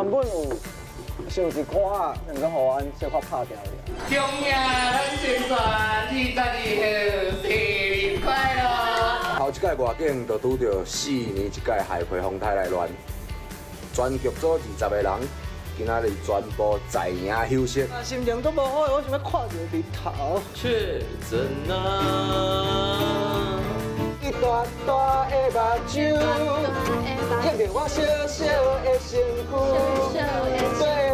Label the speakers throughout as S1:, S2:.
S1: 原本有想一寡啊，想講予阮小可拍掉爾。
S2: 恭喜咱成全22號生日快樂！
S3: 頭一屆外景就拄著4年一屆海葵風台來亂，全劇組20個人，今仔日全部在營休息。
S1: 心情都無好，我想欲看著日頭。
S2: 卻怎能？
S1: 一大大的目睭，映著我小小的身軀。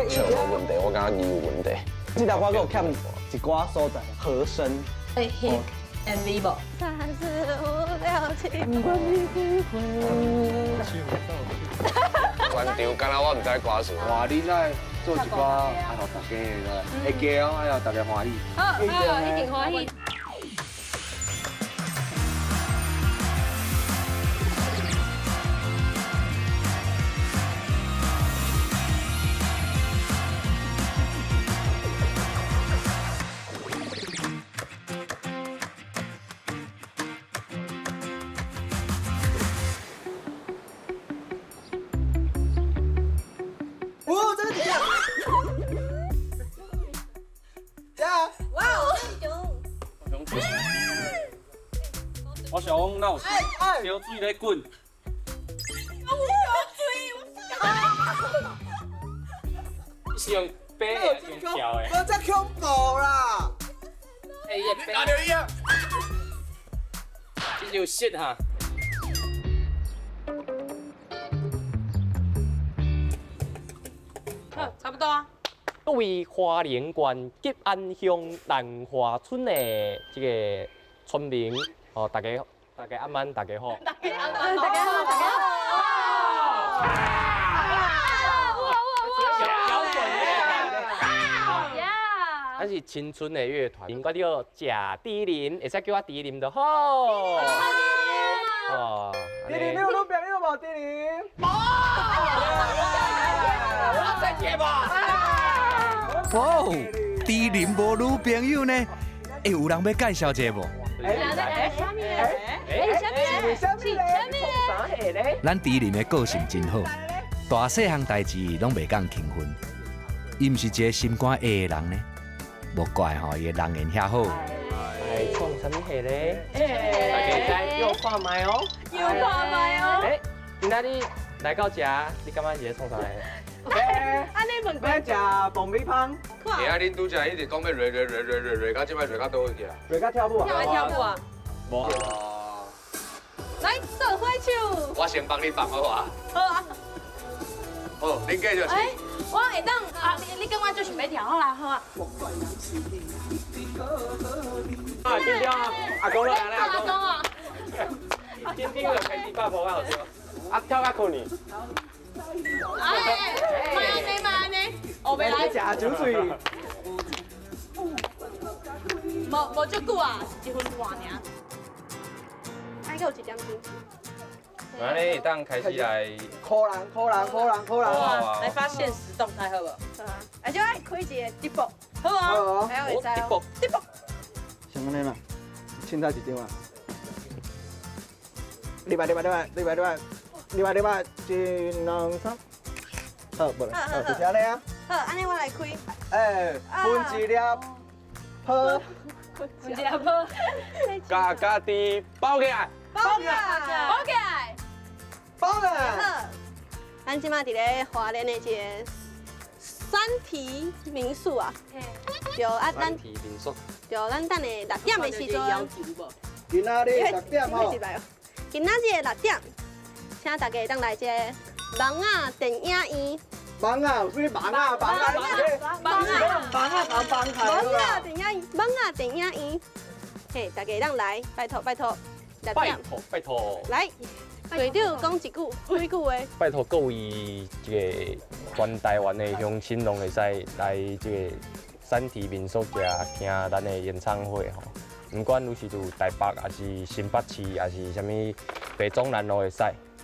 S4: 唱無問題，我感覺伊有問題。
S1: 這條歌閣有欠一寡所在和聲。
S5: 會翕 MV 無？
S6: 三四五六七。
S4: 現場敢若我毋知歌詞。
S3: 哇，你來做一寡，啊，予大家會記哦，哎呀，大家歡喜。
S6: 好，好，一定歡喜。
S1: 哦，這個底下。
S6: 哇哦！
S7: 我想講，哪有燒水咧滾？
S6: 我有燒水，我
S7: 是用白的還是用跳的？
S1: 我這恐怖啦！
S7: 欸，伊會
S3: 打著伊啊！
S7: 這就色哈。
S5: 好，差不多啊。
S7: 各位花蓮縣吉安鄉蘭花村的這個村民，哦，大家大家晚安，大家好。
S5: 大家好，大家好，大家好。
S7: 搖滾樂團。咱是青春的樂團，我叫賈迪林，會使叫我迪林就好。哦，
S1: 迪林，你有女朋友無？迪林？
S2: 無。我再見吧。
S8: 哇哦，迪林無女朋友呢？欸，有人欲介紹一下無？
S6: 欸，啥物？欸，啥物？
S1: 啥物？
S6: 啥物？
S8: 咱迪林的個性真好，大細項代誌攏袂共輕分。伊毋是一個心肝硬的人呢，無怪吼伊的人緣遐好。
S7: 來創啥物戲咧？大家知又看覓哦。
S6: 又看覓哦。
S7: 欸，今仔日來到遮，你感覺是咧創啥咧？
S6: 按呢問
S1: 欲食爆米香。
S3: 欸啊，恁拄才一直講欲芮芮芮芮芮芮，到這擺芮到佗位去啊？
S1: 芮到跳舞啊？
S5: 跳舞啊？
S7: 無。
S5: 來做火手。
S3: 我先幫你放好啊。
S5: 好啊。
S3: 好，恁繼續。
S5: 欸，我會當啊，你感覺就是欲跳好啦，好啊。
S7: 啊，緊張啊！阿公來啦，
S5: 阿公啊。
S7: 緊張就開始爆破啊！啊，跳較困去。
S5: 哎，莫按呢，莫按呢，學袂來。
S1: 食酒醉。
S5: 無無足久啊，一分半爾。
S6: 還閣有一點鐘。
S7: 按呢會當開始來。
S1: 箍人，箍人，箍人，箍人。
S5: 來發限時動態好無？
S6: 好啊。而且愛開一個直播。
S5: 好啊。
S6: 還有會使哦。
S5: 直播。
S1: 像按呢嘛，凊彩一張啊。禮拜禮拜禮拜禮拜禮拜禮拜禮拜一兩三，好，無啦，好，就是按呢啊。
S6: 好，按呢我來開。
S1: 欸，分一粒泡，
S5: 分一粒泡，
S4: 共家己包起來，
S6: 包起來，
S5: 包起來，
S1: 包起來。
S6: 好，咱這馬佇咧花蓮的一個山體民宿啊。對啊，咱
S7: 山體民宿。
S6: 對，咱等下6點的時陣。
S1: 今仔日6點吼。
S6: 今仔日6點，請大家會當來這個網仔電影院。
S1: 網仔，啥物網仔？網仔，網仔，網仔，網仔，
S6: 網仔電影院，網仔電影院。嘿，大家會當來，拜託拜託，
S7: 拜託拜託。
S6: 來，隊長講一句，幾句話。
S7: 拜託各位這個全台灣的鄉親，攏會使來這個山體民宿遮聽咱的演唱會吼。毋管你是佇台北，抑是新北市，抑是啥物北中南攏會使，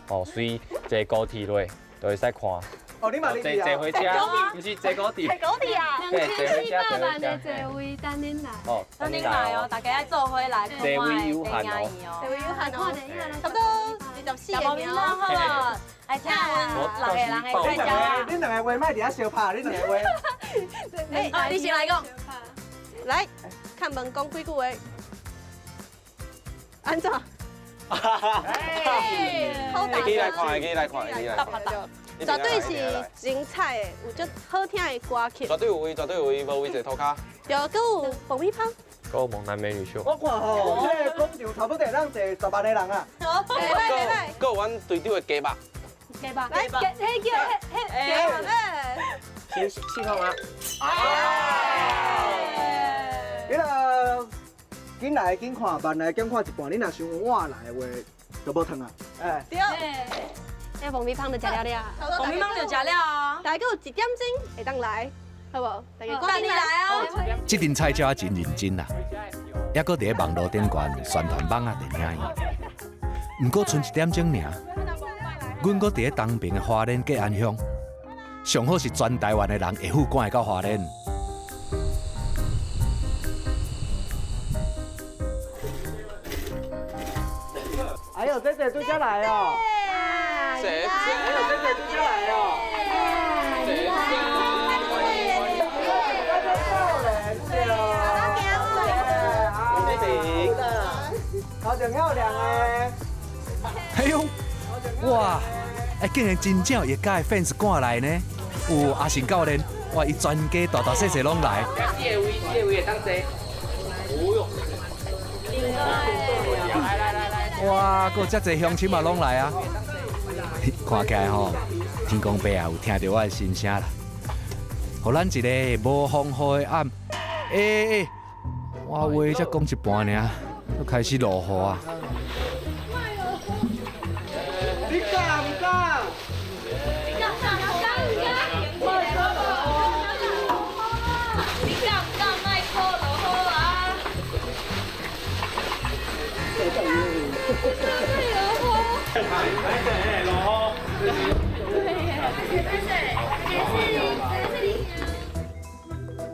S7: 哦，隨坐高鐵落就會使看。
S1: 哦，你嘛
S7: 坐坐火車，毋是坐高鐵。
S6: 坐高鐵啊！
S7: 對，坐火車，
S9: 2700萬的座位等恁來。
S7: 哦，
S5: 等恁來哦，大家愛做伙來看
S7: 座位有限哦。
S6: 座位有限哦。差不多24个名。
S5: 好無？來聽阮六個人的菜鳥仔。
S1: 恁兩個話莫佇遐相拍，恁兩個話。
S5: 哎，你先來講。
S6: 來，看問講幾句話。按怎？好
S4: 會記來看，會記來看，會記來看。
S6: 絕對是精彩的，有足好聽的歌曲。
S4: 絕對有位，絕對有位，無位坐塗跤。
S6: 對，閣有爆米香。
S7: 閣有猛男美女秀。
S1: 我看吼，這個廣場差不多會當坐10萬個人啊。
S6: 好，袂歹袂歹。
S4: 閣有阮隊長的雞肉。
S9: 雞肉。來，彼叫彼雞肉。
S7: 先試看嗎？
S1: 你若緊來緊看，慢來減看一半，你若傷晚來的話，就無湯啊。哎。
S6: 對。
S9: 那爆米香就食了了，
S5: 爆米香就食了啊！
S6: 大概有1點鐘會當來，好無？大家趕緊
S5: 來啊！
S8: 這陣菜鳥仔真認真啦，猶閣佇咧網路頂懸宣傳網仔電影院。毋過賰1點鐘爾，阮閣佇咧東平的花蓮吉安鄉，上好是全台灣的人會赴趕會到花蓮。
S1: 哎呦，姐姐對遮來哦！
S4: 姐姐，
S1: 哎呦，姐姐對遮來哦！
S4: 姐姐，
S1: 头前漂亮的。
S8: 哎呦，哇！哎，竟然真正有家的 fans 趕來呢！有阿信教練，哇，伊全家大大細細攏來。
S2: 四個位，四個位會當坐。哦喲！來來來來！
S8: 哇，閣有遮濟鄉親嘛攏來啊！看起來吼，天公伯啊有聽著我的心聲啦，予咱一個無風雨的暗。欸欸，我話才講一半爾，就開始落雨啊！
S1: 你敢毋敢？
S5: 你敢毋敢？你敢毋敢？莫苦落雨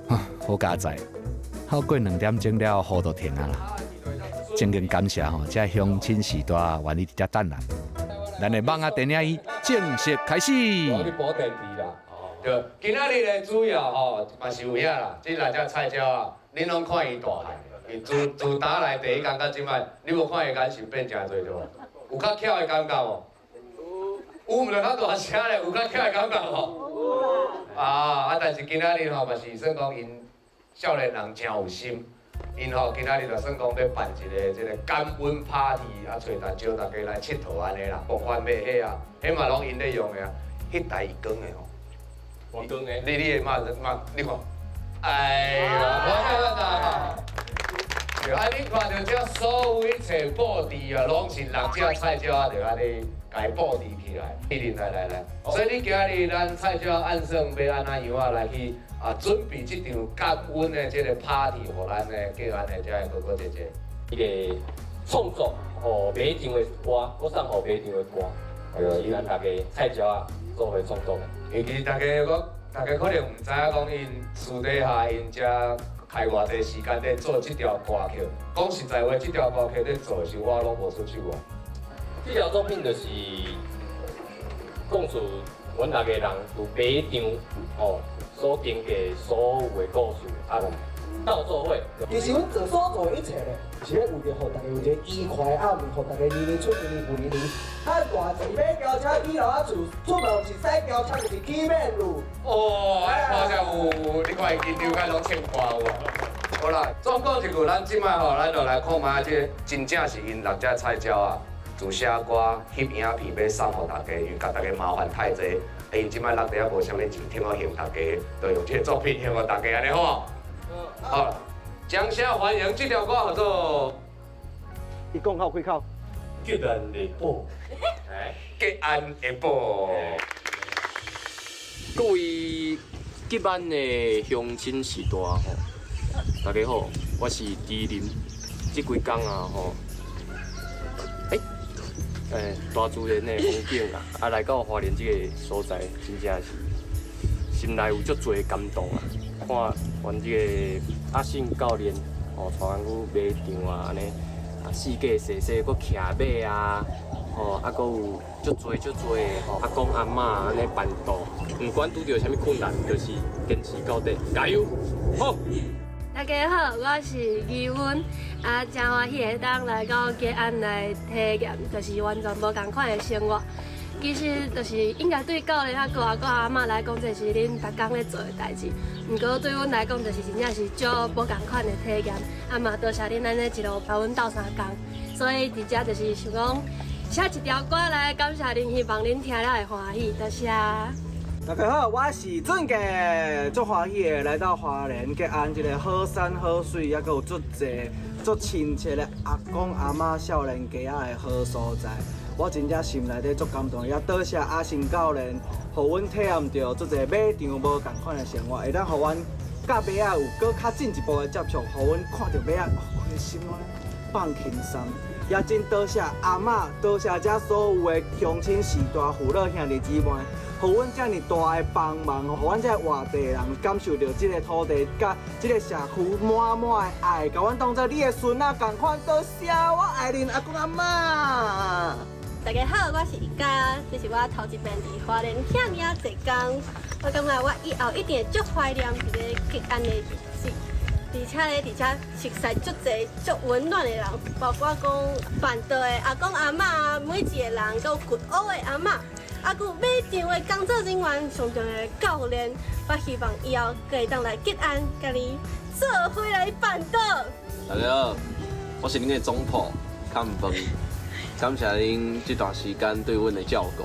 S5: 啊！
S8: 好佳哉，好過2點鐘了，雨就停啊啦。真經感謝吼，這鄉親序大願意佇遮等咱。咱的網仔電影院正式開始。
S3: 我去補電池啦。對，今仔日咧主要吼嘛是有影啦，這六隻菜鳥啊，恁攏看伊大漢，伊自自打來第一工到這擺，你無看伊眼神變誠濟對無？有較巧的感覺無？有，毋著較大聲咧，有較巧的感覺無？有。啊，但是今仔日吼嘛是算講𪜶少年人誠有心，𪜶吼今仔日就算講欲辦一个這个感恩 party，啊，揣大招大家來𨑨迌按呢啦，募款買彼啊，彼嘛攏𪜶咧用的啊，彼台伊光的吼。
S7: 我光的。
S3: 你你的嘛嘛，你看，哎呀，我看看對，啊，你看著這所有一切布置啊，攏是六隻菜鳥仔，就按呢共伊布置起來。來來來，所以你今日咱菜鳥按算欲按怎樣仔來去啊準備這場感恩的這个 party，予咱的吉安的這个哥哥姐姐。
S7: 伊个創作予馬場的歌，閣送予馬場的歌，就是咱大家菜鳥仔做伙創作的。
S3: 因為大家講，大家可能毋知影講，𪜶私底下𪜶遮開偌濟時間咧做這條歌曲。講實在話，這條歌曲咧做的時候，我攏無出手啊。
S7: 這條作品就是講述阮六個人佇馬場吼所經過所有的故事啊，鬥做伙。
S1: 其實阮做所做的一切咧，是咧為著予大家有一个愉快的暗暝，予大家年年出年年復年年。啊，大錢買轎車起樓仔厝，出門毋是駛轎車，就是起免路。
S3: 哦，哎，好像有，你看伊緊張甲攏穿歌有無？好啦，總講一句，咱這擺吼，咱就來看覓這真正是𪜶六隻菜鳥仔，自寫歌、翕影片，欲送予大家，因為共大家麻煩太濟，𪜶這擺落地也無啥物錢，聽我還大家，就用這个作品還予大家按呢好無？好，掌聲歡迎這條歌號做。
S1: 伊講口開口。
S7: 吉安的寶。
S3: 吉安的寶。
S7: 各位吉安的鄉親序大吼，大家好，我是朱林。這幾工啊吼，大自然的風景啊，啊來到花蓮這个所在，真正是心內有足濟感動啊！看阮這个阿信教練吼，帶阮去馬場啊，按呢啊四界踅踅，閣騎馬啊，吼，啊，閣有足濟足濟的阿公阿嬤按呢伴途，毋管拄著啥物困難，就是堅持到底，加油！好。
S9: 大家好，我是怡文，啊，真歡喜會當來到吉安來體驗，就是完全無仝款的生活。其實就是應該對教練啊、閣阿公阿嬤來講，這是恁逐工咧做的代誌。毋過對阮來講，就是真正是足無仝款的體驗。啊嘛，多謝恁按呢一路陪阮鬥相共，所以佇遮就是想講寫一條歌來感謝恁，希望恁聽了會歡喜。多謝。
S1: 大家好，我是俊傑，足歡喜的來到花蓮吉安這個好山好水，猶閣有足濟足親切的阿公阿嬤、少年家仔的好所在。我真正心內底足感動，也多謝阿成教練，予阮體驗著足濟馬場無仝款的生活，會當予阮佮馬仔有閣較進一步的接觸，予阮看著馬仔，哦，規个心攏放輕鬆。也真多謝阿嬤，多謝遮所有的鄉親序大父老兄弟姊妹，予阮遮爾大的幫忙，予阮這外地人感受著這个土地佮這个社區滿滿的愛，共阮當做你的孫仔仝款。多謝，我愛恁阿公阿嬤。
S6: 大家好，我是伊嘉，這是我頭一遍佇花蓮遐爾仔濟工，我感覺我以後一定會足懷念佇咧吉安的日子，而且咧，佇遮熟似足濟足溫暖的人，包括講辦桌的阿公阿嬤，每一個人，閣有骨屋的阿嬤，啊，閣有馬場的工作人員，上重要的教練，我希望以後閣會當來吉安，共你做伙來辦桌。
S4: 大家好，我是恁的總鋪康峰。感謝恁這段時間對阮的照顧，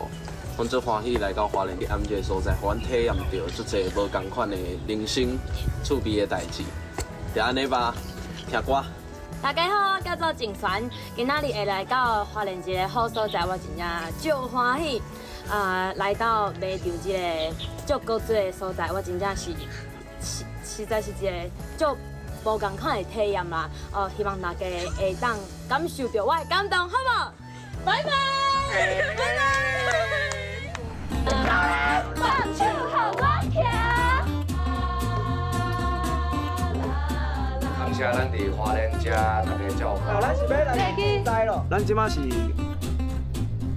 S4: 阮足歡喜來到花蓮吉安這个所在，予阮體驗著足濟無仝款的人生趣味的代誌。就按呢吧，聽歌。
S10: 大家好，我叫做靜璇，今仔日會來到花蓮這個好所在，我真正足歡喜。來到馬場這個足古蹟的所在，我真正是實在是一個足無仝款的體驗啦。哦，希望大家會當感受著我的感動，好無？拜拜，拜拜。放手予我徛。
S3: 感謝咱佇花蓮遮大家照顧。
S1: 咱是欲來踮齋咯，咱這馬是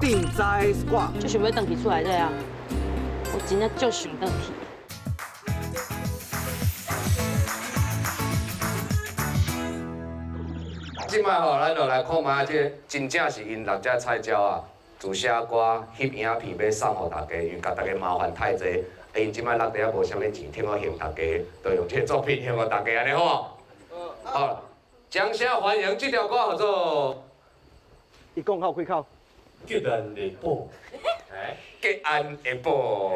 S1: 踮齋掛。
S10: 就想欲轉去厝內底啊！我真正足想轉去。
S3: 這擺吼，咱就來看覓這真正是𪜶六隻菜鳥啊，自寫歌、翕影片，欲送予大家，因為共大家麻煩太濟，啊，𪜶這擺落地也無啥物錢，聽我還大家，就用這個作品獻予大家，按呢好無？好，掌聲歡迎這條歌號做。
S1: 伊講口開口。
S3: 吉安的寶。吉安的寶。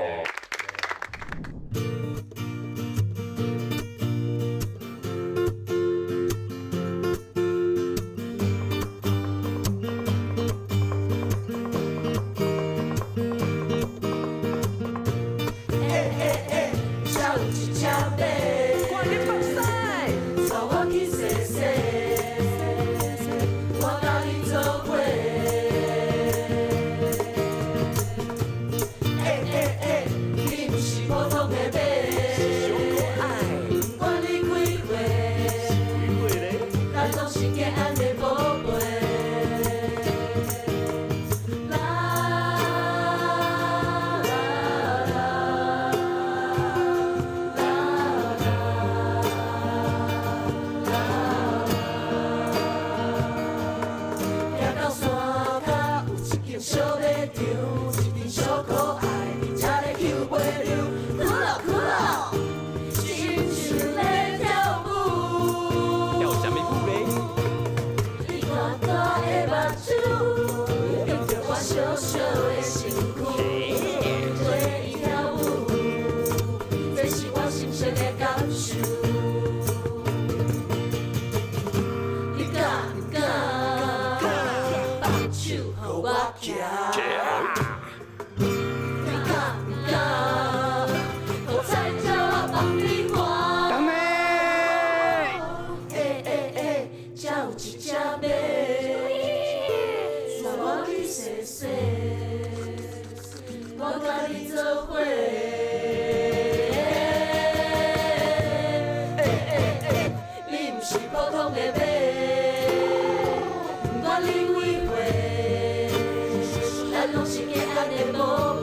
S11: 的寶貝。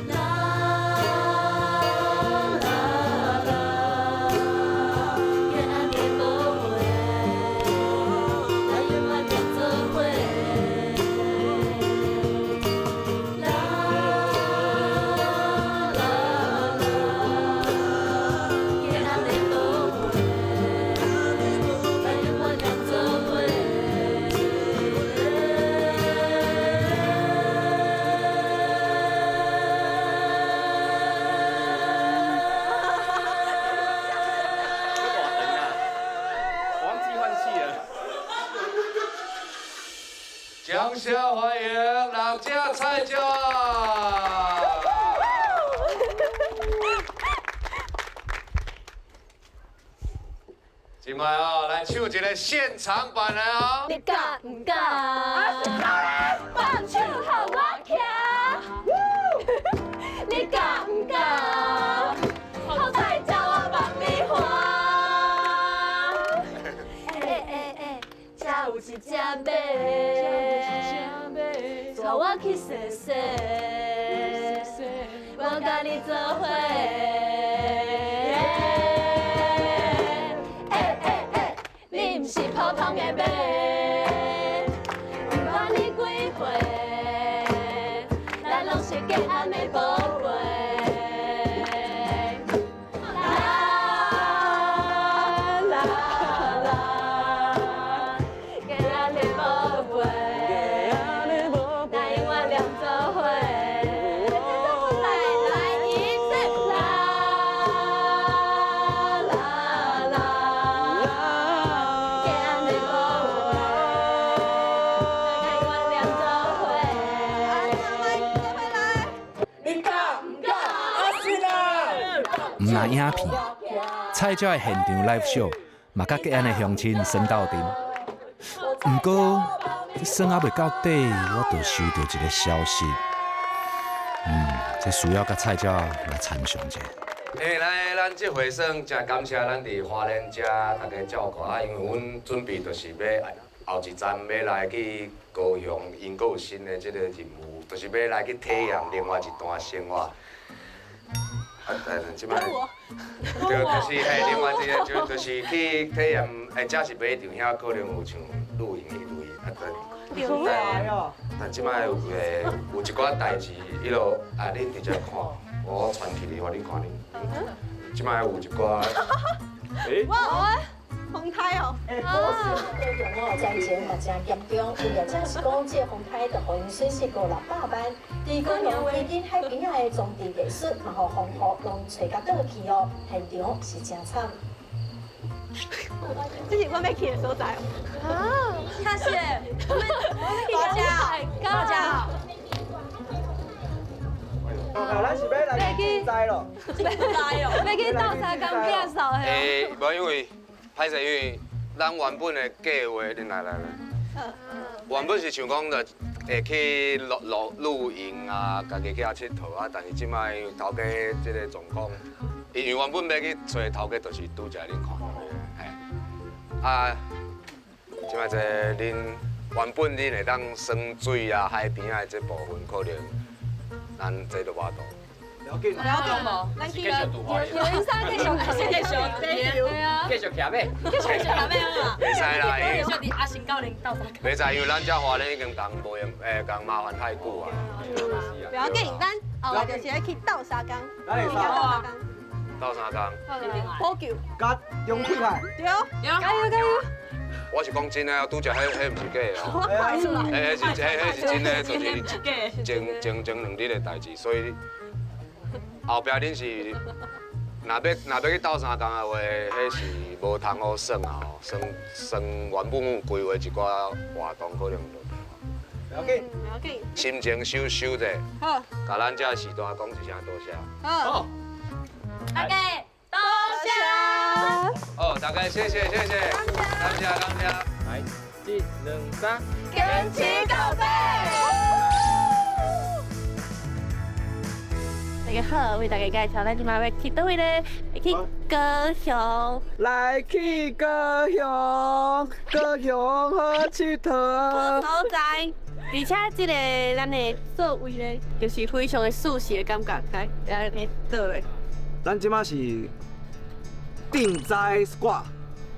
S11: 啦啦啦，吉安的寶貝，咱永遠黏做伙。啦啦啦，吉安的寶貝，咱永遠黏做伙。
S4: 我忘記換氣了。
S3: 掌聲歡迎六隻菜鳥。這擺哦，來唱一個現場版的哦。
S11: 你敢毋敢？放手予我徛。你敢毋敢？好菜鸟我放你看。欸欸欸，这有一只马，带我去踅踅，我佮你做伙。欸欸欸，你毋是普通的马，不管你几岁，咱攏是吉安的寶貝。啦啦啦，吉安的寶貝，咱永遠黏做伙。再來一次，啦啦啦，吉安的寶貝，咱永遠黏做伙。
S1: 你敢毋敢？阿信啊！
S8: 毋若影片，菜鳥的現場 live show 嘛，佮吉安的鄉親耍鬥陣。毋過，這耍猶未到底，我就收著一個消息。這需要佮菜鳥來參詳一下。
S3: 欸，咱這回算誠感謝咱佇花蓮遮大家照顧啊，因為阮準備就是欲後一站欲來去高雄，𪜶閣有新的這個任務，就是欲來去體驗另外一段生活。啊，但是這擺，對，就是嘿，另外一個就是去體驗，欸，這是馬場遐可能有像露營的類，啊，但這擺有欸有一寡代誌，彼落啊，恁直接看，我傳起來，予恁看恁。這擺有一寡，
S4: 欸，
S6: 我風颱哦。
S12: 災情嘛誠嚴重，有業者是講，這個風颱就予𪜶損失五六百萬。佇高雄附近海邊仔的裝置藝術嘛，予風雨攏吹甲倒去哦，現場是誠慘。
S6: 這是我欲去的所在哦。
S5: 啊，謝謝。
S6: 大家，大家。
S1: 啊，咱是欲來去摘咯，
S9: 欲去鬥相共摒掃的。
S3: 欸，無因為歹勢，因為咱原本的計劃，恁來來來，原本是想講就會去露露露營啊，家己去遐𨑨迌啊，但是這擺因為頭家這個狀況，因為原本欲去揣頭家，就是拄才恁看著的，嘿，啊，這擺這恁原本恁會當耍水啊、海邊仔的這部分，可能咱這都無法度。
S1: 不要緊，
S5: 不要緊無，咱去個
S9: 有有啥繼續
S5: 繼續對啊，
S2: 繼續徛馬，
S5: 繼續徛馬啊！
S3: 袂使啦，
S10: 繼續佇阿信教練鬥相共。
S3: 袂使，因為咱遮花蓮已經共無閒，欸，共麻煩太久啊。
S6: 不要緊，咱後來就是愛去鬥相共，
S1: 鬥
S6: 相共。
S3: 鬥相共。
S6: 補救。
S1: 佮中氣來。
S6: 對，加油加油！
S3: 我是講真的，拄才彼彼毋是假的哦。
S6: 我看出來。
S3: 彼是真的，就是前前兩日的代誌，所以後壁恁是若欲去鬥相共的話，彼是無通好耍啊吼，耍耍原本有規劃一寡活動，可能就
S1: 不要緊，
S6: 不要緊。
S3: 心情收收者，
S6: 好，
S3: 共咱遮序大講一聲多謝。
S6: 好，
S10: 大家多謝。
S3: 哦，大家謝謝謝謝，感謝感謝。
S7: 來，一、兩、三，
S5: 堅持到底。大家好，為大家介紹，咱這擺欲去佗位咧？欲去高雄。
S1: 來去高雄，高雄好𨑨迌。
S5: 所在。
S6: 而且這个咱的座位咧，就是非常的舒適的感覺，來來來倒咧。
S1: 咱這馬是定在 squad，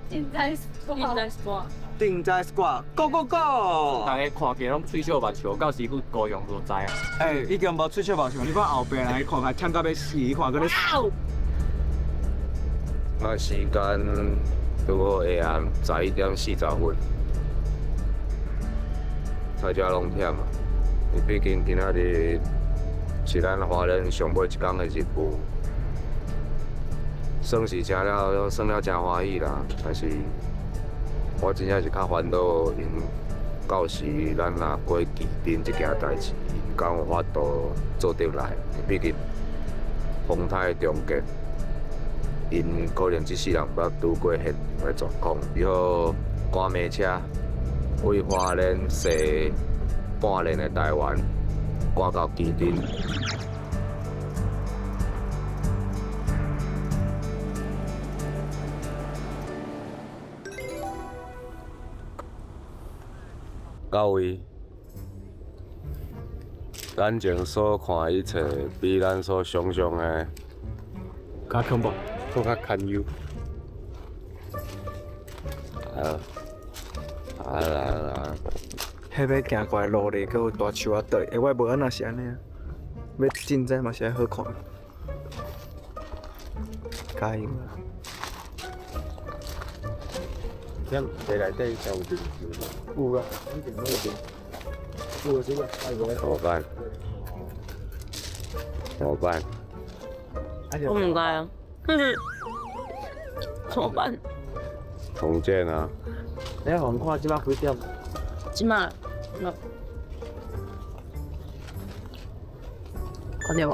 S5: 定在 squad，
S1: 定在 squad，go go go！
S7: 大家看起來攏喙笑目笑，到時去高雄就知啊。
S1: 欸，已經無喙笑目笑，你看後壁人伊看起來忝到欲死，伊看閣咧。
S3: 那時間拄好下暗11點40分，大家攏忝啊。因為畢竟今仔日是咱華人上尾一工的日務，算是食了，算了誠歡喜啦。但是我真正是較煩惱，𪜶到時咱若過旗陣這件代誌，敢有法度做得來？畢竟風颱的終結，𪜶可能這世人毋捌拄過現場的狀況。以後趕馬車為花蓮踅半年的台灣，趕到旗津。各位，咱前所看的一切，比咱所想象的
S7: 較恐怖，閣較堪憂。
S3: 啊啊啦啦！
S1: 彼欲行過來路咧，閣有大樹仔倒，欸，我無按那是按呢啊，欲進展嘛是愛好看。加油啊！
S7: 咱地內底有人有啊，一定有，有這個，
S3: 怎麼辦？怎麼辦？
S10: 我毋知啊，怎麼辦？
S3: 重建啊！
S1: 你互看這擺幾點？
S10: 這擺，看著無？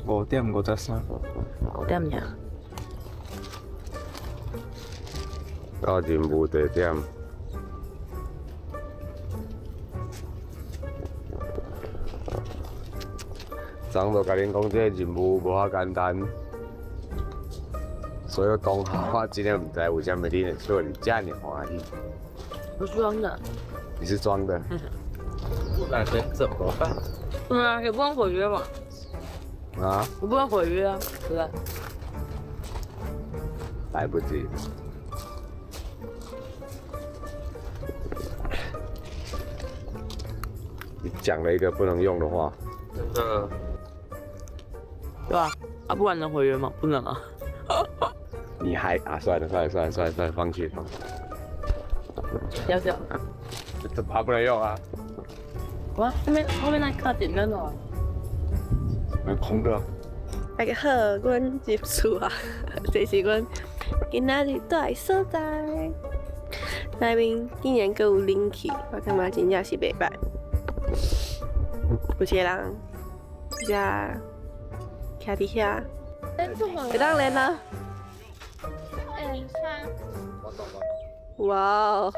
S1: 5點53。
S10: 5點爾。
S3: 到任務地點。昨就共恁講，這個任務無遐簡單，所以當下我真的毋知為啥物恁會笑得遮爾歡喜。
S10: 我是裝的。
S3: 你是裝的。
S4: 那這怎麼辦？
S10: 對啊，也不能毀約嘛。
S3: 啊？
S10: 我不能毀約啊，對不對？
S3: 來不及。你講了一個不能用的話。
S4: 真的。
S10: 對啊，啊不然能毀約嗎？不能啊。
S3: 你還啊？算了算了算了算了算了，放棄。
S10: 要不要？
S3: 這把不能用啊！
S10: 哇，後面那卡點在哪？
S3: 沒空的。
S6: 大家好，阮入厝啊，這是阮今仔日蹛的所在。內面竟然閣有冷氣，我感覺真正是袂䆀。有一個人，遮徛佇遐，會當練啊！哇哦！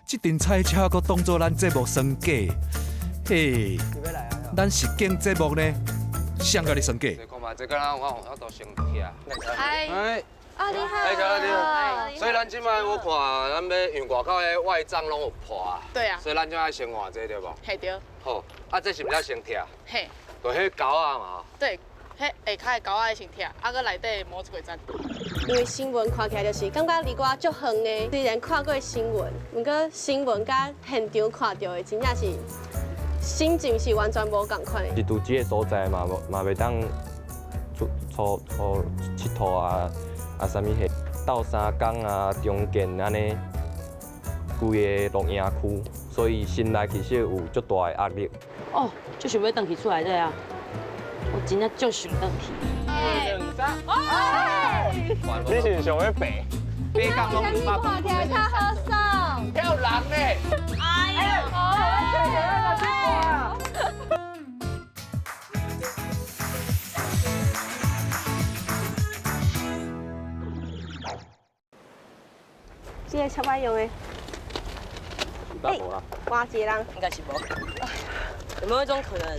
S8: 這陣賽車閣當做咱節目耍假，嘿，咱實景節目呢，誰共你耍假？
S3: 這看嘛，這個咱我有法度先徛。
S5: 哎，
S6: 啊你好。
S3: 哎，你好。所以咱這擺我看，咱欲因為外口的外帳攏有破。
S5: 對啊。
S3: 所以咱這擺先換這個對無？
S5: 嘿對。
S3: 好，啊這是毋是先拆？
S5: 嘿。
S3: 就彼鉸仔嘛。
S5: 對，彼下跤的鉸仔先拆，啊閣內底磨一過層。
S6: 因為新聞看起來就是感覺離我足遠的，雖然看過新聞，毋過新聞佮現場看著的真正是心情是完全無仝款的。
S7: 是佇這个所在嘛，嘛袂當出出出𨑨迌啊啊啥物彼鬥三工啊、中建按呢，規个露營區，所以心內其實有足大的壓力。
S10: 哦，足想欲轉去厝內底啊！我真正足想轉去。
S7: 你是想欲爬？
S2: 爬到拢
S6: 看起來較好耍。
S2: 跳人呢？
S5: 哎呀！
S6: 這个超歹用的。
S4: 欸，
S6: 换一个人。
S10: 應該是無。有沒有一種可能？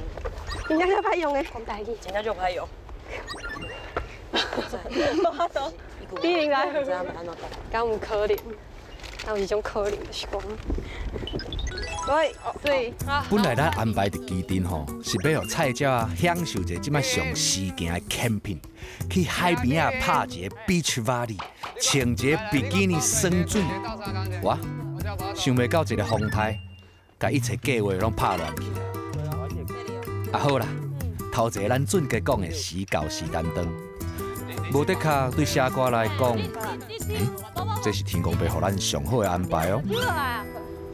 S6: 真正較歹用的。
S10: 真正就歹用。
S6: 無法度。第零來。
S9: 敢有可能？敢有這種可能？就是講。
S6: 對，對。
S8: 本來咱安排佇基地吼，是欲予菜鳥仔享受一下這擺上時行的 camping，去海邊仔拍一个 beach volley，穿一个比基尼耍水。哇，想袂到一个風颱，共一切計劃攏拍亂去。啊好啦，頭一个咱俊傑講的時到時擔當，無的確對寫歌來講，欸，這是天公伯予咱上好的安排哦。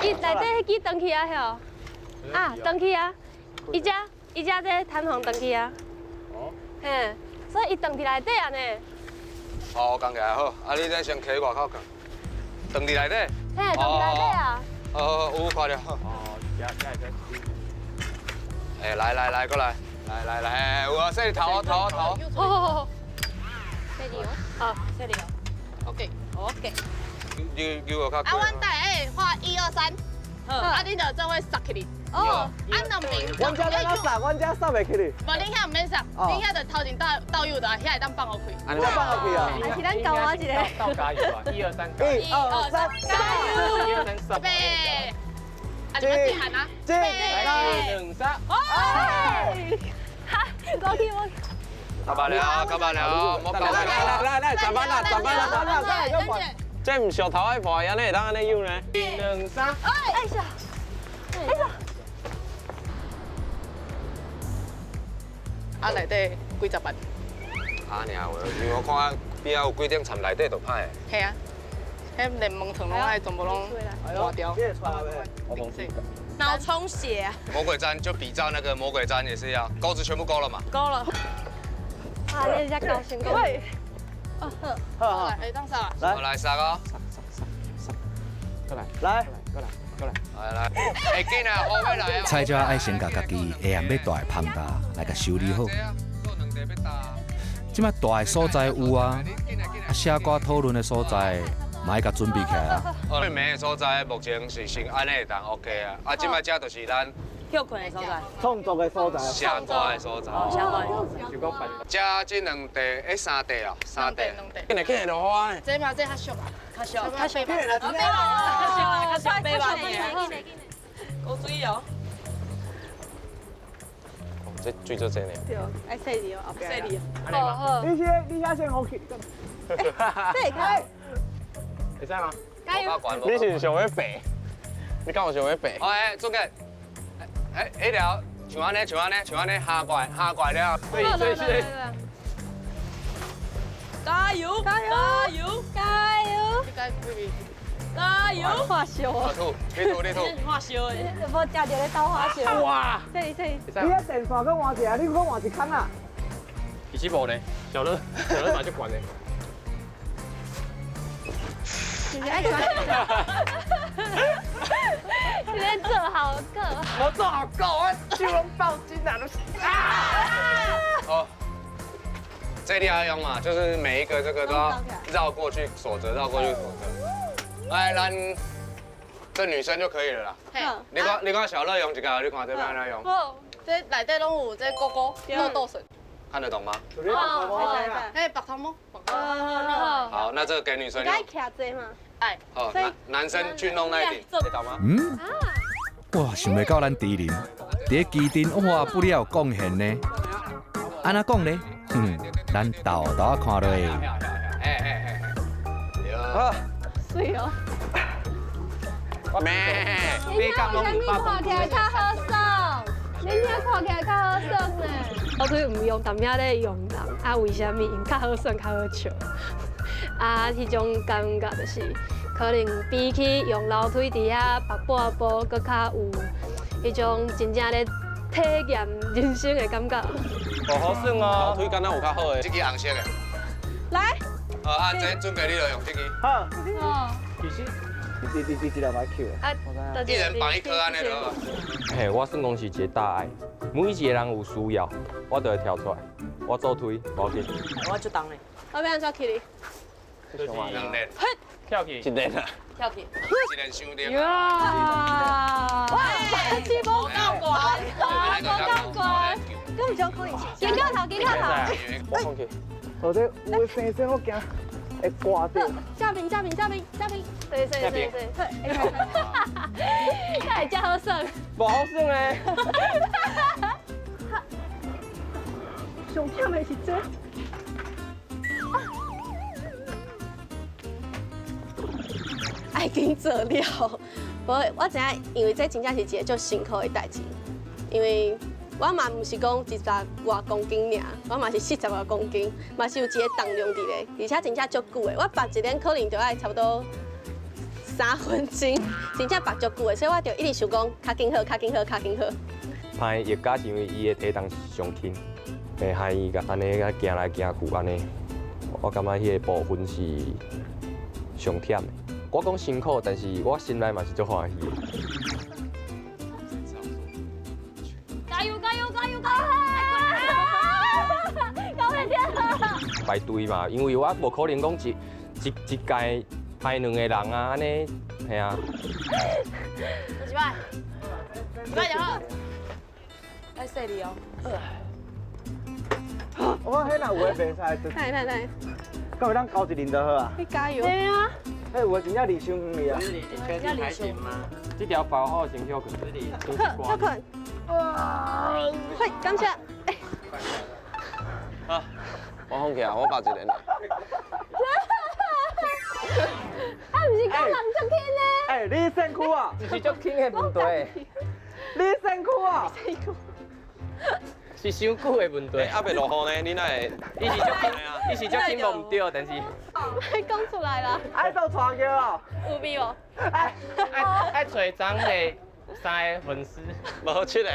S9: 伊內底彼支斷去啊，吼！啊，斷去啊！伊遮伊遮這彈簧斷去啊！嘿，所以伊斷佇內底啊呢。
S3: 哦，講起來好，啊你這先徛外口看，斷佇內底。
S9: 嘿，斷佇內底啊！
S3: 哦，有看著。哦，欸，來來來，過來，來來來，有啊，洗頭頭頭。
S9: 哦。
S5: 洗臉哦。洗臉。OK，OK。
S3: 你你我較。
S5: 啊，阮帶會畫一二三，啊，你就做伙殺起哩。哦。啊，兩邊。
S1: 阮遮怎殺？阮遮殺袂起哩。
S5: 無，恁遐毋免殺，恁遐就頭前倒倒右的，遐會當放予開。
S1: 這放予開啊？
S6: 還是咱教我一个。
S7: 倒加油啊！一二三，
S1: 一二三，
S5: 加油！
S7: 一二三，
S5: 預備。啊，你們自喊啊！
S1: 一、
S7: 兩、三。
S6: 哎！哈，我去我。
S3: 下班了，下班了，莫搞
S4: 來來來，上班啦，上班啦，上班啦。這毋是石頭愛破，按呢會當按呢用呢？一、兩、三。
S6: 哎呀！哎呀！
S5: 啊，內底幾十萬。
S3: 啊，爾有，因為我看邊仔有幾頂田內底就歹。
S5: 係啊，彼連門床攏愛全部攏換掉。
S10: 腦充血。
S3: 魔鬼氈就比照那個魔鬼氈也是一樣，鈎子全部勾了嘛？
S10: 勾了。
S9: 啊，你這高興夠。
S5: 哦，好，好，來，當殺。
S3: 來，來殺哦。
S7: 殺殺殺，過來，
S1: 來，
S7: 過來，過來，
S3: 來來，會緊啊，後尾來啊。
S8: 菜鳥愛先共家己下暗欲蹛的帆搭來共修理好。這擺蹛的所在有啊，啊寫歌討論的所在嘛愛共準備起來啊。
S3: 對面的所在目前是先按呢會當 OK 啊，啊，這擺這就是咱。
S10: 歇睏的所在，
S1: 創作的所在，
S3: 寫歌的所在，
S10: 寫歌的。
S3: 這這兩塊，欸三塊哦，三塊。
S4: 緊來緊來落雨啊！
S5: 這嘛這較俗啊，
S10: 較俗，較俗，較俗，較俗，較俗，高水哦。
S4: 這水足濟呢。
S6: 對，愛細膩哦，後壁。
S5: 細膩。
S9: 好好。
S1: 你先，你遐先好去。
S6: 這會開。
S7: 會使嗎？
S9: 加油！
S4: 你是想欲爬？你敢有想欲爬？
S3: 哎，俊傑。哎，彼條像按呢，像按呢，像按呢，下過來，下過來了。
S4: 對對對。
S10: 加油！加油！加油！
S6: 加油！
S10: 加油！
S6: 花燒
S3: 啊！吐，你吐，你吐。
S10: 花燒的。
S6: 無食著咧兜花燒。
S4: 哇！
S6: 這裡這裡。
S1: 你遐電線閣換一下，你閣換一空啊？
S7: 其實無呢，小樂，小樂嘛足懸的。
S6: 是愛懸。
S9: 你咧做好夠。
S2: 我做好夠，我手攏爆筋啊！都是啊！
S3: 哦，這裡要用嘛，就是每一個這個都要繞過去鎖著，繞過去鎖著。來，咱這女生就可以了啦。你看，你看小樂用一個，你看這邊按怎用？
S5: 好，這內底攏有這勾勾、漏斗筍。
S3: 看得懂嗎？
S5: 哦，哎，白頭毛。
S3: 好，那這個給女生用。
S6: 該徛這嘛？
S5: 哎。
S3: 好，男生去弄那一頂，這懂嗎？
S8: 嗯。哇，想袂到咱豬林佇咧基地哇，不了貢獻呢。按怎講呢？哼，咱豆豆看落去。
S3: 哎哎哎哎。
S4: 好。
S6: 媠哦。
S3: 咩？
S9: 你遐看起來較好耍，恁遐看起來較好耍呢。我腿毋用，但遐咧用人，啊，為啥物？因較好耍，較好笑。啊，彼種感覺就是，可能比起用樓梯佇遐跋半步，閣較有彼種真正咧體驗人生的感覺。
S4: 哦，好耍哦，樓梯敢若有較好的。
S3: 這支紅色的。
S6: 來。
S3: 好，啊，這準備你就用這支。
S1: 好。
S9: 哦。
S7: 其實。
S1: 你你你這兩擺扣。
S9: 啊，
S3: 一人綁一顆按呢就好。
S7: 嘿，我算講是一個大愛，每一個人有需要，我就會跳出來，我做推，無要緊。
S10: 我足重的。
S6: 我欲按怎起哩？
S7: 兩連。跳起。
S4: 一連啊。
S10: 跳起。
S3: 一人伤着。
S11: 哇！哇！
S5: 无够悬，
S11: 无够悬，咁唔想可能紧靠头，紧靠头。
S1: 我放弃。我这有的生生我惊会挂掉。
S11: 下边，下边，下边，下边，对对对对对。
S9: 那会遮好耍？
S7: 无好耍咧。
S6: 上忝的是这。
S11: 爱紧做了，无我知影，因为这真正是一个足辛苦的代志，因为我嘛毋是讲一十外公斤尔，我嘛是40外公斤，嘛是有一个重量伫咧，而且真正足久的，我拔一轮可能就爱差不多3分钟，真正拔足久的，所以我就一直想讲，较紧好，较紧好，较紧好。
S7: 歹叶家是因为伊的体重上轻，会害伊共按呢共行来行去按呢，我感觉彼个部分是上忝的。我讲辛苦，但是我心内嘛是足欢喜的。
S10: 加油加油加油加油！
S11: 搞半天。
S7: 排队嘛，因为我无可能讲一届排2个人啊，按呢，嘿啊。
S5: 几摆？几摆就好。
S10: 爱细腻哦。
S1: 我讲彼若有的袂使。
S11: 来来来。
S1: 敢有当交一轮就好啊？
S11: 你加油。
S9: 对啊。
S1: 哎，有的真正离伤远哩啊！
S10: 真正离伤。
S7: 这条包好先休困。
S11: 好，休困。嘿，感谢。
S4: 好，我放弃啊，我拔一轮。
S11: 啊，毋是讲人足轻呢？
S1: 哎，你身躯啊？
S7: 毋是足轻的问题。
S1: 你身躯啊？
S11: 身躯。
S7: 是伤久的问题。
S4: 啊，袂落雨呢？你哪会？
S7: 伊是足轻，伊是足轻无毋对，但是。
S11: 莫讲出来啦！
S1: 爱做传叫哦。
S11: 有味无？
S7: 爱找张的3个粉丝。
S4: 无七个。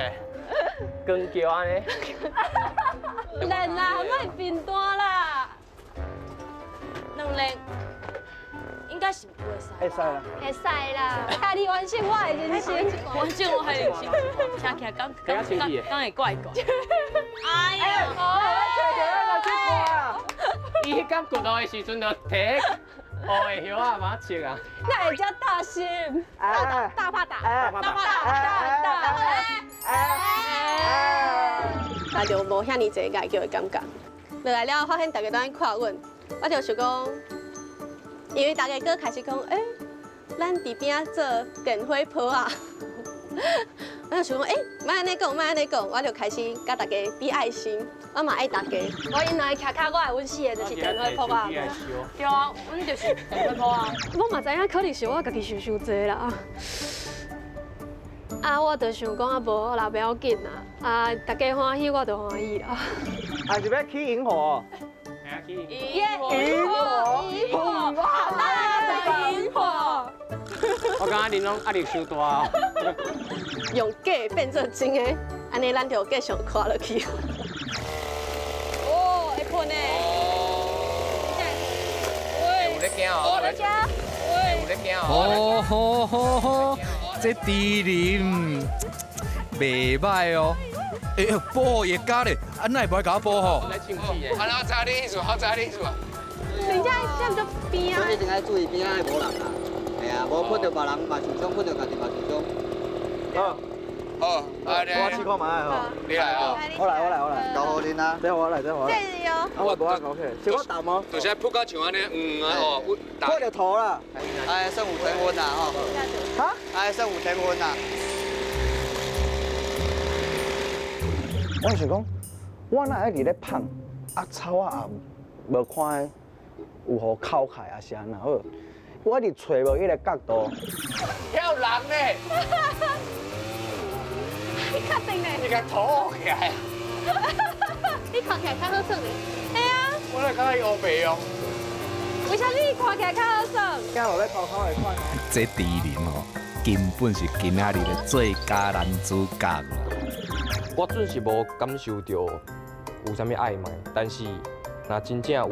S7: 光叫按呢。
S9: 练啦，莫贫惰啦。
S10: 两轮，应该是袂使。
S1: 会使啦。
S9: 会使啦。啊，你完成我的人生，
S10: 完成我的人生，听起来敢敢敢敢会怪怪。哎呀！
S7: 伊彼工掘路的时阵，就提乌的叶仔嘛切啊。
S9: 那会遮大心，
S11: 大大怕打，
S1: 大
S11: 怕打，大大那就无遐尔济爱叫的感觉。落来了，发现大家都在看阮，我就想讲，因为大家阁开始讲，欸，咱伫边仔做电火泡啊。我就想讲，欸，莫按呢讲，莫按呢讲，我就开始佮大家比爱心，我嘛爱大家。
S9: 我𪜶两个徛较我的，阮四个就是电火泡啊。
S10: 对啊，阮就是电火泡啊。
S9: 我嘛知影，可能是我家己想伤济啦。啊，我就想讲啊，无啦，袂要紧啦。啊，大家欢喜，我就欢喜啦。
S1: 啊，是欲起营火？
S10: 萤
S1: 火，
S11: 萤火，好大的萤火。
S7: 我感觉恁拢压力伤大哦。
S11: 用假变做真的，按呢咱就继续看落去。
S5: 哦，会喷呢。
S3: 有咧惊哦！有咧惊哦！
S8: 吼吼吼吼！这猪林袂歹哦。哎呦，补会加咧，啊，哪会无爱共我补吼？
S3: 啊，我知你意思，我知你意思。
S11: 人家站足边啊。
S13: 所以一定爱注意边仔无人啦。系啊，无喷著别人嘛受伤，喷著家己嘛受伤。
S1: 好，
S3: 好，
S1: 我试看觅吼。
S3: 你来啊！
S1: 我来，我来，我来。
S13: 交予恁啊！
S1: 这我来，这我来。
S11: 谢谢哦。
S1: 啊，我无法搞起来，是我打吗？
S3: 就是扑到像按呢，嗯啊吼，
S1: 破著头啦。
S13: 哎，算有天分啦吼。
S1: 哈？
S13: 哎，算有天分啦。
S1: 我想讲，我哪会伫咧胖，啊草仔也无看有予扣开啊是按怎好？我一直揣无彼个角度。
S3: 跳人呢？
S11: 你确定呢？
S3: 你共头起来。
S11: 你看起来较好耍呢。
S9: 系啊。
S3: 我来感觉伊乌白用。
S9: 为啥你看起来较好耍？
S1: 惊落咧偷偷来看。
S8: 这猪林哦，根本是今仔日的最佳男主角啦。
S7: 我准是无感受到有啥物暧昧，但是若真正有，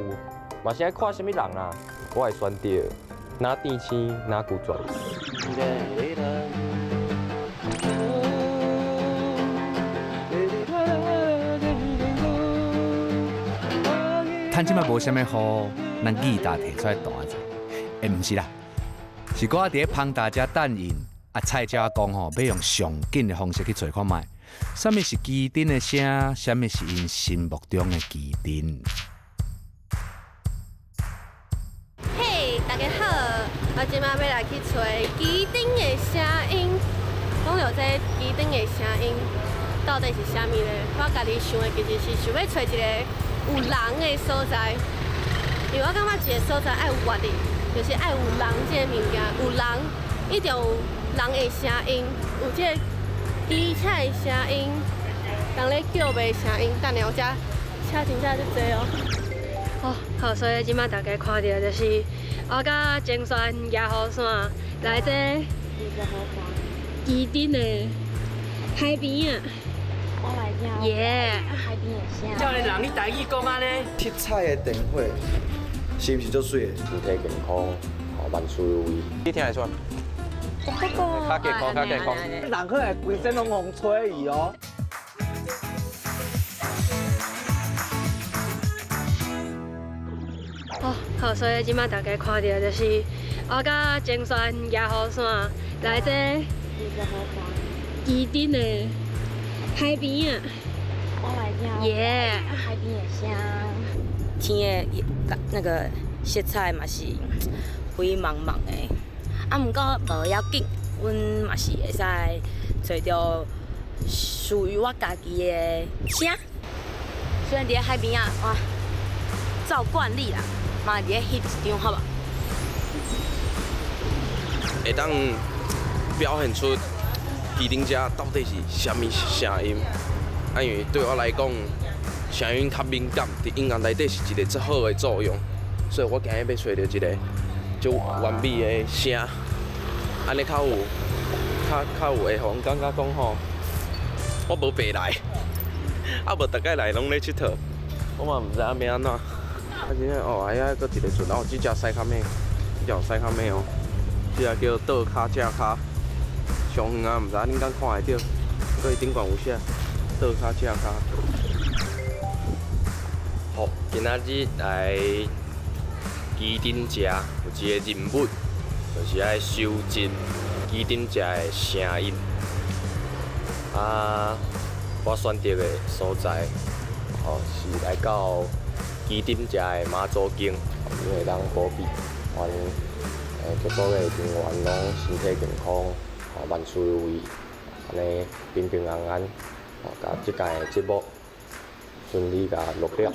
S7: 嘛是爱看啥物人啦。我会选择哪甜青哪拒绝。
S8: 趁这摆无啥物雨，咱吉他提出来弹者，欸，毋是啦，是我佇咧芳大遮等𪜶，啊菜鳥仔講吼，欲用上緊的方式去揣看覓，啥物是旗津的聲，啥物是𪜶心目中的旗津。
S6: 嘿，大家好，我這擺欲來去揣旗津的聲音。講著這旗津的聲音到底是啥物呢？我家己想的其實是想欲揣一个有人的所在，因為我感覺一个所在愛有活力，就是愛有人這个物件，有人一定有人的聲音，有這个機車的聲音，人咧叫賣的聲音。等下我這車真正足濟哦。
S9: 哦，好，所以這擺大家看著就是我佮鍾璇舉雨傘來這旗津的海邊仔。
S10: 我來聽。
S9: 耶！
S10: 海邊的聲。
S14: 少年人，你台語講按呢？
S1: 七彩的燈火，是毋是足媠的？
S7: 身體健康，吼萬事如意。你聽會出來？較健康，較健康。
S1: 人可能規身攏予風吹去哦。
S9: 哦，好，所以這擺大家看著就是我佮鍾璇舉雨傘來這旗津的海邊仔。
S10: 我來聽。
S9: 耶！
S10: 海邊的聲。天的那個色彩嘛是灰茫茫的，啊，毋過無要緊，阮嘛是會使揣著屬於我家己的聲。雖然佇咧海邊仔，哇，照慣例啦，嘛佇咧翕一張好無？
S4: 會當表現出旗津遮到底是啥物聲音？啊，因為對我來講，聲音較敏感，佇音樂內底是一个足好的作用，所以我今日欲揣著一个足完美的聲，按呢較有，較較有會予人感覺講吼，我無白來，啊無逐擺來攏咧𨑨迌，我嘛毋知影欲按怎。啊，真正哦，遐閣一个船，哦，這隻駛較猛，這隻有駛較猛哦，這隻叫倒跤正跤，上遠啊，毋知影恁敢看會著，閣伊頂懸有寫倒跤正跤。
S7: 好，今仔日來旗津遮有一个任務，就是愛收集旗津遮的聲音。啊，我選擇的所在，吼是來到旗津遮的媽祖宮，因為當保庇，阮劇組的人員攏身體健康，吼萬事如意，按呢平平安安，吼共這屆的節目順利共錄了。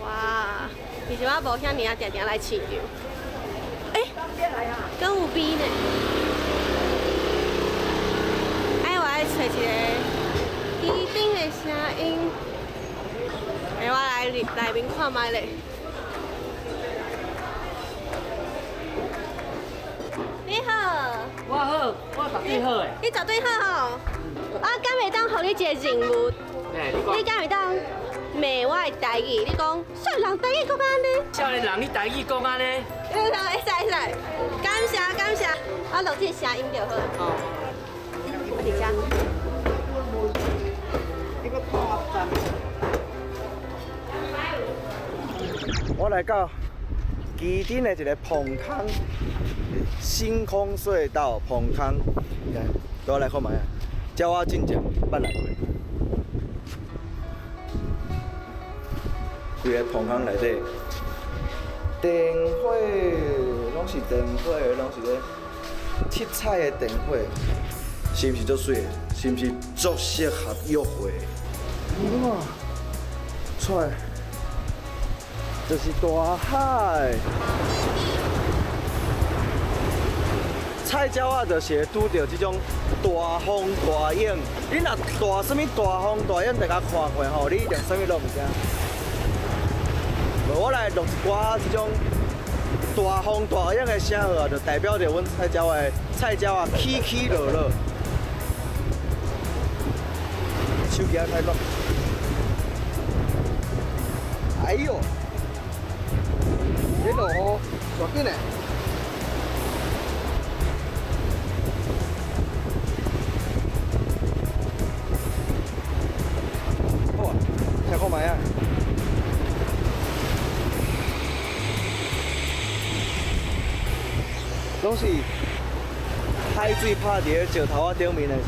S6: 哇，其實我無遐爾仔定定來市場。欸，閣有味呢。哎，我愛揣一個旗津的聲音。欸，我來內面看覓咧。你好。
S14: 我好，我絕對好的。
S6: 你絕對好吼。我敢會當予你一个任務？你敢會當罵我的台語？你講少年人台語講按呢？
S14: 少年人，你台語講按呢？
S6: 會使會使，感謝感謝，我錄這個聲音就好。哦。我佇遮。
S1: 我來到旗津的一个棚空，星空隧道棚空，來，來看覓啊？這我進前捌來過。規个棚空內底，燈火攏是燈火，攏是咧七彩的燈火，是毋是足媠的？是毋是足適合約會？哇！出來就是大海。菜鳥仔就是會拄著這種大風大湧。你若大啥物大風大湧，大家看過吼，你一定啥物攏毋知。無，我來錄一寡這種大風大湧的聲好啊，就代表著阮菜鳥仔菜鳥仔起起落落。手機仔開講。哎喲，這落雨煞緊的。好啊，聽看覓啊。攏是海水拍伫咧石头仔顶面的聲。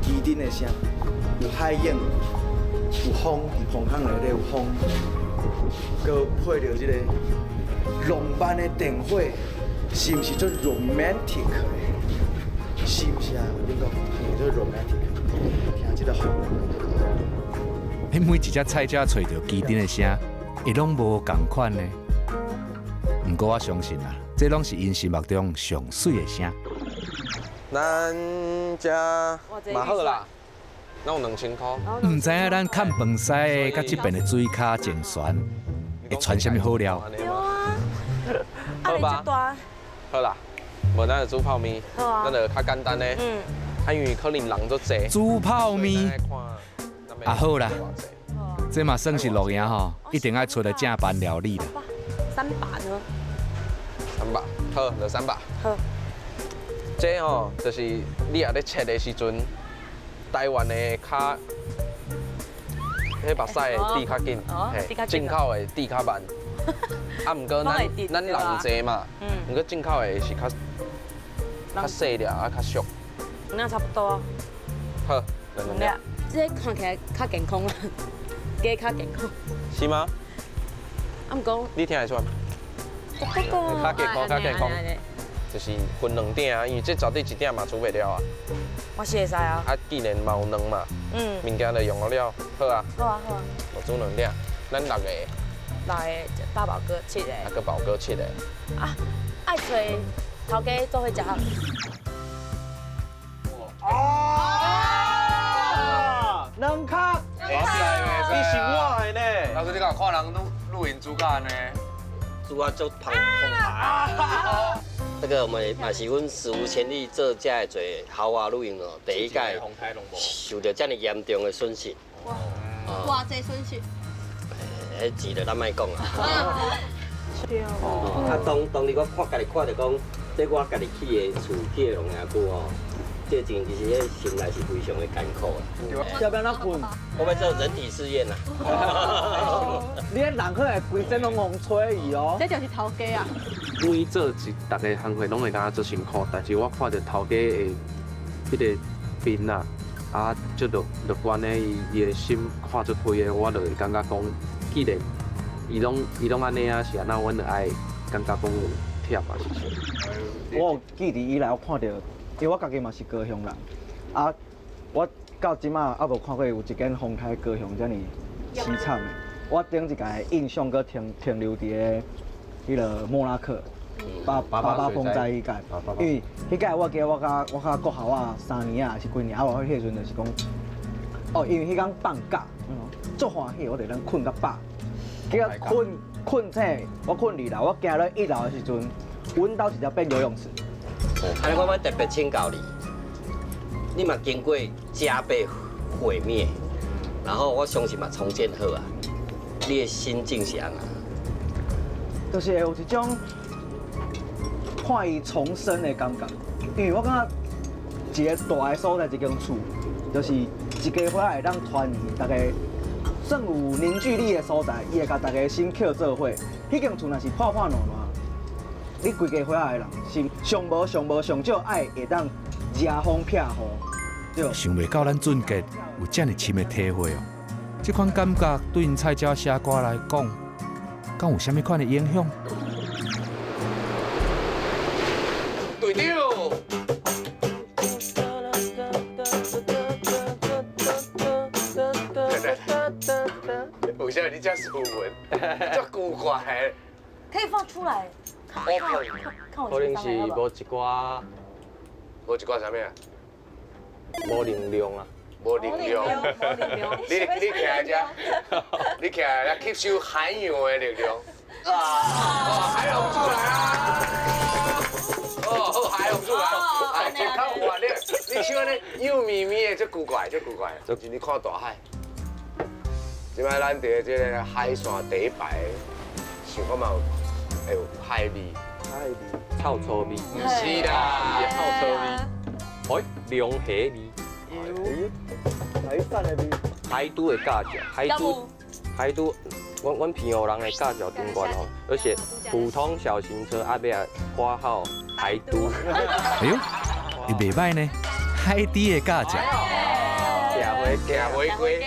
S1: 機陣的聲，有海湧，有風，佇風孔內底有風，閣配著這個浪漫的電火，是毋是足 romantic 的？是毋是啊？恁講，是足 romantic？聽這個風。
S8: 彼每一隻菜鳥揣著機陣的聲，會攏無仝款呢。毋過我相信啊，這攏是𪜶心目中上媠的聲。
S4: 咱遮嘛好啦，咱有2000箍。
S8: 毋知影咱崁飯師的佮這邊的水跤前旋會傳啥物好料？
S10: 對啊，
S4: 好吧，好啦，無咱就煮泡麵，
S10: 好啊
S4: 咱就較簡單的。啊，因為可能人足濟。
S8: 煮泡麵啊好啦，這嘛算是露營吼，一定愛出的正班料理啦。
S10: 三把呢？
S4: 三把，好，就三把。
S10: 好。
S4: 這吼就是你若咧切的時陣，台灣的較，彼目屎會滴較緊，嘿，進口的滴較慢。啊，毋過咱人濟嘛，毋過進口的是較細粒啊，較俗。
S10: 那差不多。
S4: 好，兩粒。
S10: 這個看起來較健康啦，雞較健康。
S4: 是嗎？
S10: 啊，毋過。
S4: 你聽會出來？較健康，較健康。就是分兩鼎啊，因為這絕對一鼎嘛煮袂了啊。
S10: 我是會使啊。
S4: 啊，既然嘛有卵嘛，物件就用了，好啊。
S10: 好啊，好啊。
S4: 我煮兩鼎，咱六個。
S10: 六個，大寶哥七個。
S4: 啊，閣寶哥七個。
S10: 啊，愛揣頭家做伙食好。
S1: 啊！兩跤。
S3: 你是我的呢。老師，你敢有看人露營煮甲按呢？
S15: 煮啊足澎湃。這個我們嘛是阮史無前例做遮的濟豪華露營哦，第一屆受著遮爾嚴重的損失。
S6: 哇！偌濟損失？
S15: 彼錢就咱莫講啊。
S6: 對。
S15: 啊，當日我看家己看著講，這我家己起的厝，起的農業區吼，這前其實彼心內是非常的艱苦啊。
S1: 要不要咱睏？
S15: 我欲做人體試驗啊。
S1: 你彼人可能規身攏予吹去哦。
S6: 這就是頭家啊。
S4: 每做一逐个工課攏會感覺足辛苦，但是我看著頭家的彼個面啊，啊，足樂觀的，伊的心看足開的，我就會感覺講，既然伊攏按呢啊，是按怎，阮就愛感覺講有忝啊是啥。
S1: 我有記佇以來，我看著，因為我家己嘛是高雄人，啊，我到這馬猶無看過有一間風颱高雄遮爾悽慘的。我頂一屆的印象閣停留佇咧彼个莫拉克。八八八風災彼屆，因為彼屆我記得我較國校啊3年啊，還是幾年啊？我彼時陣就是講，哦，因為彼工放假，足歡喜，我就當睏較飽。結果睏醒，我睏2樓，我行落1樓的時陣，阮兜直接變游泳池。
S15: 按呢，我欲特別請教你，你嘛經過家被毀滅，然後我相信嘛重建好啊，你的心境是按怎？
S1: 就是會有一種看伊重生的感覺，因為我感覺一個大的所在，一間厝，就是一家伙仔會當團圓，大家算有凝聚力的所在，伊會共大家心扣做伙。彼間厝若是破破爛爛，你規家伙仔的人是上無上無上少愛會當遮風避雨。對。
S8: 想袂到咱俊傑有遮爾深的體會哦，這款感覺對𪜶菜鳥寫歌來講，敢有啥物款的影響？
S3: 隊長。為啥你這斯文，這古怪？
S10: 可以放出來。
S4: 可能是無一寡，
S3: 無一寡啥物啊？
S4: 無能量啊。
S3: 無能量。你徛在這，你徛來吸收海洋的力量。啊！海浪出來啊！哦，好。海红薯啊，哎，一口哇，你手按呢幼咪咪的，足古怪，足古怪。就是你看大海，这摆咱伫这个海线第一排，想看嘛会有海味，
S1: 海味，
S7: 臭臭味，
S3: 毋是啦，
S7: 臭臭味，哎，龙虾味，
S1: 海产的味，
S7: 海都的驾照，海都，海都，阮平湖人的驾照顶悬吼，而且普通小型车啊，尾仔括号海都。
S8: 哎呦，伊袂䆀呢，海底的驾照。
S7: 行回
S3: 行回归。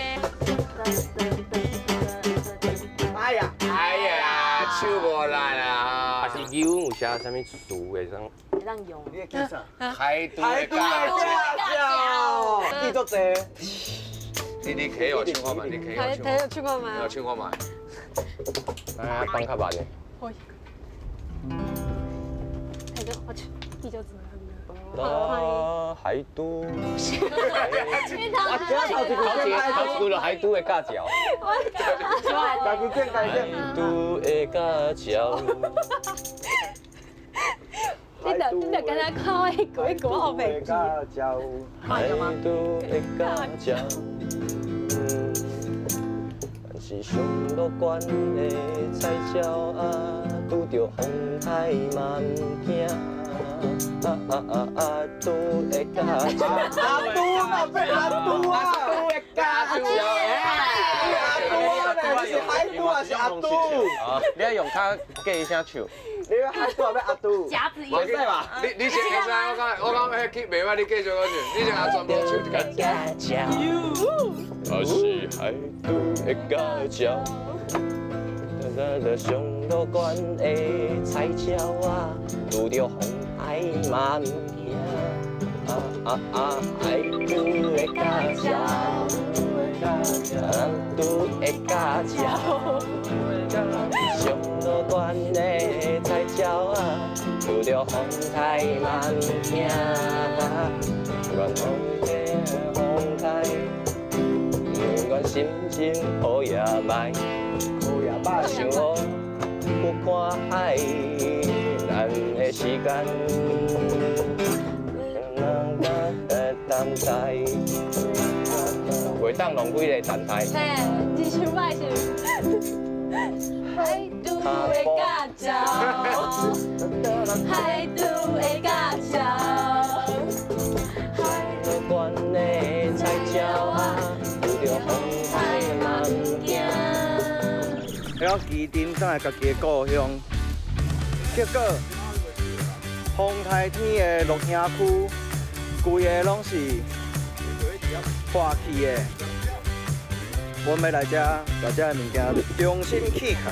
S1: 哎呀，
S3: 哎呀，手无力啊！
S7: 还是英文有写啥物词会当？
S10: 会当用。
S1: 你会记啥？
S3: 海都的驾
S1: 照，记足济。
S3: 你可以有唱看觅，你可以有唱。
S11: 睇有唱看觅。
S3: 有唱看觅。
S7: 来，放较慢的。
S11: 可以。睇咗我唱，记咗字。
S7: 啊，海都。
S1: 头
S7: 一句海都的驾照。
S1: 家己讲，家己讲。
S7: 海都的驾照。
S11: 你著敢若看我一句一句我袂记。
S7: 海都的驾照。咱是上乐观的菜鸟仔，拄著风台嘛毋惊。啊啊啊啊！拄的驾照。
S1: 阿拄哪变阿拄啊？阿拄的驾照。阿拄啊！你是海拄还是阿拄？
S7: 你爱用较假声唱。
S1: 你欲海拄还欲阿拄？
S10: 夹子
S1: 袂使吧？
S3: 你先会使，我感觉彼曲袂歹，你继续讲唱，你先阿全部唱一遍。
S7: 驾照，我是海拄的驾照。上乐观的菜鸟仔，拄著风台嘛毋惊。啊啊啊！海拄的驾照，海拄的驾照，上乐观的菜鸟仔，拄著风台嘛毋惊。愿风台风台，愿心情好也歹。想我不看海，咱的时间，等待，袂当浪费个等待。
S11: 嘿，这首歹是海都的驾照，海都的驾照，
S7: 乐观的菜鸟仔，拄著风台嘛毋惊。
S1: 了旗阵转来家己的故乡，结果风台天的录影区，规个拢是破去的。阮欲来遮，共这个物件重新起来。